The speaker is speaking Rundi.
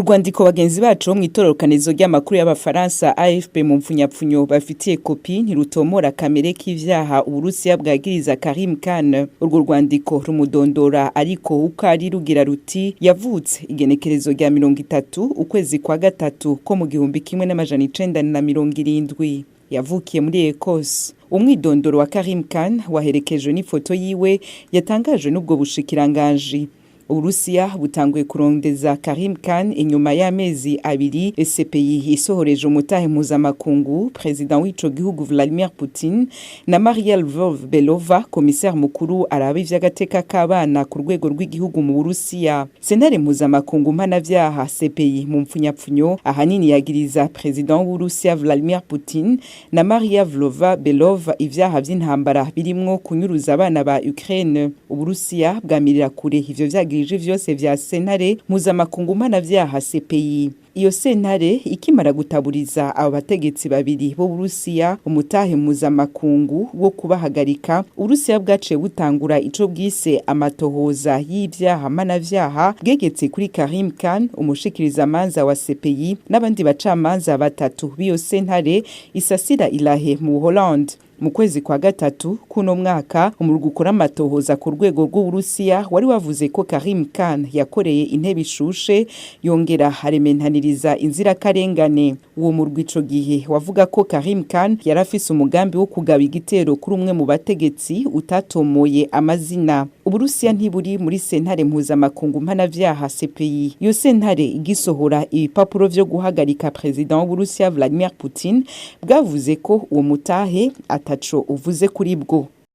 Urwandiko bagenzi bacu bo mw'itororokanizo ry'amakuru y'Abafaransa AFP mu mpfunyapfunyo bafitiye kopi ntirutomora kamere k'ivyaha Uburusiya bwagiriza Karim Khan. Urwo rwandiko rumudondora ariko uko ari rugira ruti: yavutse igenekerezo rya 30 ukwezi kwa gatatu ko mu 1970, yavukiye muri Ecosse. Umwidondoro wa Karim Khan waherekejwe n'ifoto yiwe yatangajwe n'ubwo bushikiranganji. Uburusiya butanguye kurondeza Karim Khan inyuma y'amezi 2 CPI isohoreje umutahe mpuzamakungu president w'ico gihugu Vladimir Putin na Maria Lvov Belova, commissaire mukuru araba ivy'agateka k'abana ku rwego rw'igihugu mu Burusiya. Sentare mpuzamakungu mpanavyaha CPI mu mpfunyapfunyo ahanini yagiriza president w'Uburusiya Vladimir Putin na Maria Lvova Belova ivyaha vy'intambara birimwo kunyuruza abana ba Ukraine. Uburusiya bwamirira kure ivyo vyagirije vyose vya sentare mpuzamakungu mpanavyaha CPI. Iyo sentare ikimara gutaburiza abo bategetsi babiri b'Uburusiya umutahe mpuzamakungu wo kubahagarika, Uburusiya bwaciye butangura ico bwise amatohoza y'ivyaha mpanavyaha bwegetse kuri Karim Khan, umushikirizamanza wa CPI, n'abandi bacamanza batatu b'iyo sentare isasira Ilahe mu Hollande. Mu kwezi kwa gatatu kuno mwaka, umurwi ukora amatohoza ku rwego rw'Uburusiya wari wavuze ko Karim Khan yakoreye intebe ishushe yongera arementaniriza inzirakarengane. Uwo murwi ico gihe wavuga ko Karim Khan yari afise umugambi wo kugaba igitero kuri umwe mu bategetsi utatomoye amazina. Uburusiya ntiburi muri sentare mpuzamakungu mpanavyaha CPI. Iyo sentare igisohora ibipapuro vyo guhagarika president w'Uburusiya Vladimir Putin, bwavuze ko uwo mutahe ataco uvuze kuri bwo.